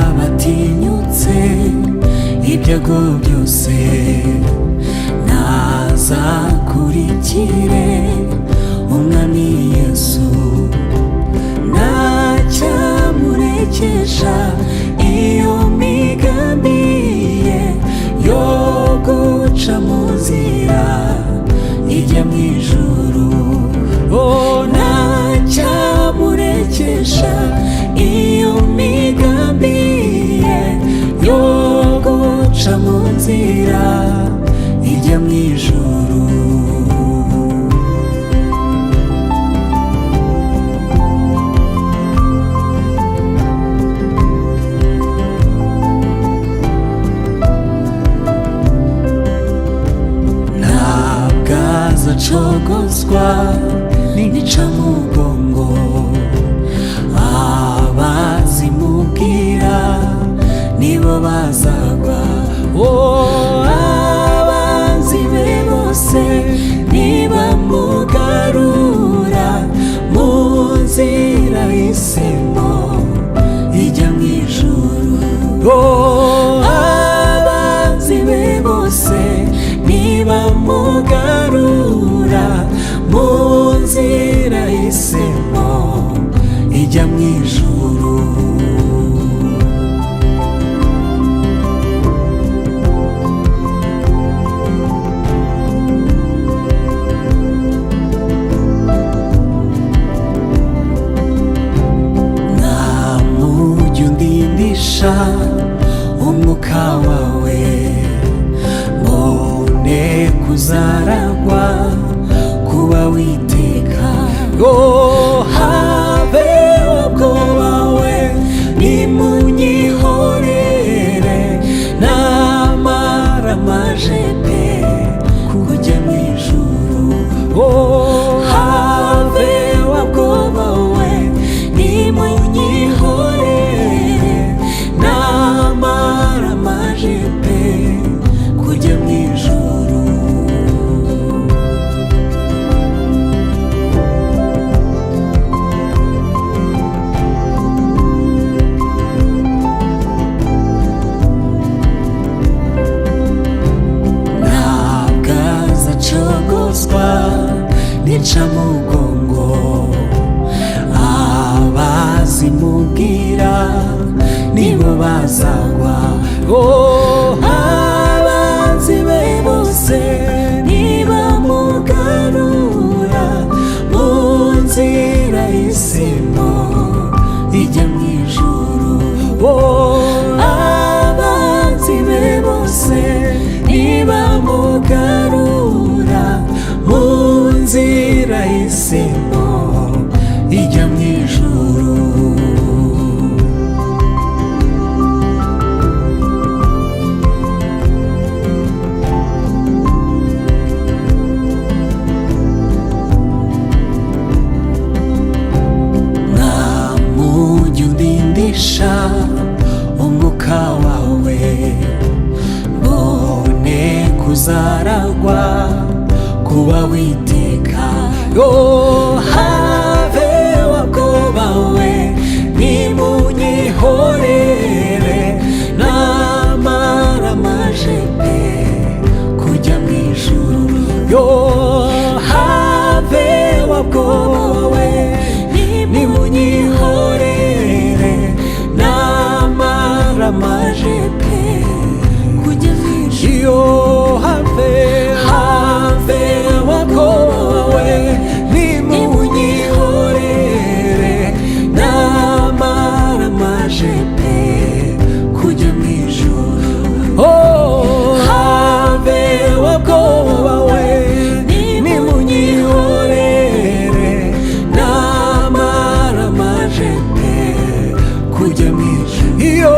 Uwabatinyutse ibyago byose nazakurikire Umwami Yesu, ntacyamurekesha iyo migambi ye yo guca mu nzira ijya mu ijuru. Oh, ntacyamurekesha iyo migambi ye yo guca mu nzira ijya mu ijuru. Ntabwo azacogozwa n'incamugongo, abazimubwira nibo bazagwa. Oh, abanzi be bose nibamugarura mu nzira y'isimo ijya mu ijuru. Oh, abanzi be bose nibamugarura mu nzira y'isimo ijya mu ijuru. Nta mujyi undindisha umwuka wawe, mbone kuzaragwa kuba witeka. Oh, habe ubwoba we, nimunyihorere, namara maje pe kujya mu ijuru. Oh, have ubwoba we, nimunyihorere, namara maje pe kujya mu ijuru. Ntabwo azacogozwa n'incamugongo, abazimubwira nibo bazagwa. Oh, abanzi be bose nibamugarura mu nzira y'isimo ijya mu ijuru. Oh, abanzi be bose nibamugarura mu nzira y'isimo ijya mu ijuru. Nta mujyi undindisha umwuka wawe, mbone kuzaragwa kuba witeka. Oh, have ubwoba we, nimunyihorere, namara maje pe kujya mu ijuru. Yo, have ubwoba we, nimunyihorere, namara maje pe Kujya mu ijuru. Iyo have ubwoba we, nimunyihorere, namara maje pe kujya mu ijuru. Oh, have ubwoba we, nimunyihorere, namara maje pe kujya mu ijuru. Iyo